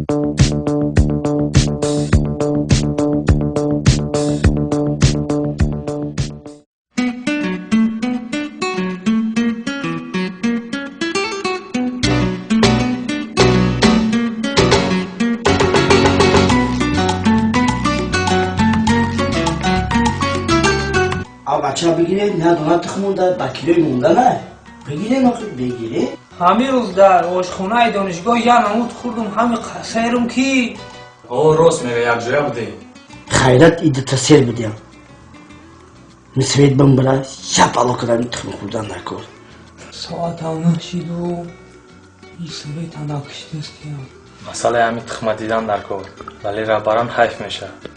Бача бигиред, на дона тухм монда, ба килои монда на. Бигиред, охи, бигиред. Ҳамин рӯз дар ошхонаи донишгоҳ як намуд хӯрдум, ҳами сайрум ки. О, рост мега, якҷоя будем. Хайрат идата сер будям. Мисвет бамбара, шаб ало кардам, тухм хӯрдан накор. Соатам нашиду и света накишидастиям. Масъалаи ҳамин тухма дидан дар кор, вале раҳбарам ҳайф мешавад.